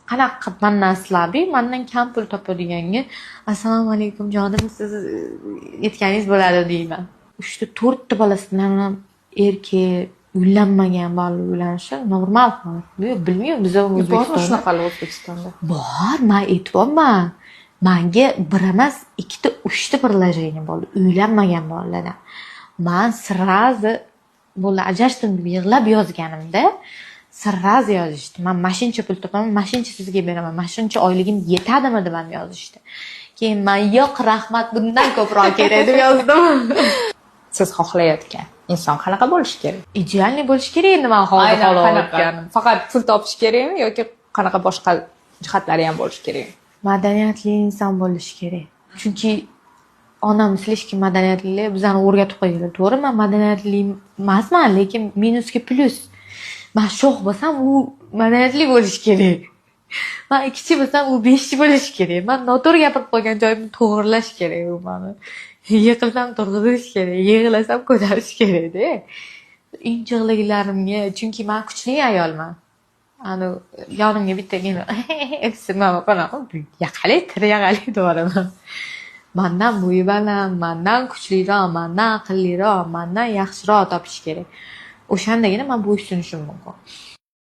Qanaqa qilib mandan слабый, mandan kam pul topadiganga "Assalomu alaykum, jonim, siz aytganingiz bo'ladi" deyman. Uchta, to'rtta bolasi bilan ham erkak, uylanmagan bola uylanishi normal holat. Bilmayman, biza Bormi O'zbekistonda shunaqalar O'zbekistonda? Bor, man aytyapman. Manga bir emas, ikkita, uchta предложение bo'ldi uylanmagan bolalardan. Man сразу "Bo'ldi, ajrashdim" deb yig'lab yozganimda, сразу yozishdi: "Man mana shuncha pul topaman, mana shuncha sizga beraman, mana shuncha oyligim yetadimi?" deb ham yozishdi. Keyin man "Yo'q, rahmat, bundan ko'proq kerak" deb yozdim. Siz xohlayotgan inson qanaqa bo'lishi kerak? Идеальный bo'lishi kerak endi man hozir Aynan qanaqa? xohlayotganim. Faqat pul topish kerakmi yoki qanaqa boshqa jihatlari ham bo'lishi kerakmi? Madaniyatli inson bo'lishi kerak, chunki onam слишком madaniyatli, bizani o'rgatib qo'yganlar. To'g'ri, man madaniyatli emasman, lekin minusga plyus. Man sho'x bo'lsam, u madaniyatli bo'lishi kerak. Man ikkichi bo'lsam, u beshchi bo'lishi kerak. Man noto'g'ri gapirib qo'ygan joyimni to'g'irlash kerak, u mani yiqilsam turg'izish kerak, yig'lasam ko'tarish kerakda injiqliklarimga, chunki man kuchli ayolman. Ani yonimga bitta man qanaqa yaqalay, tiri yaqalay deb yuboraman. Mandan bo'yi baland, mandan kuchliroq, mandan aqlliroq, mandan yaxshiroq topish kerak. O'shandagina man bo'ysunishim mumkin.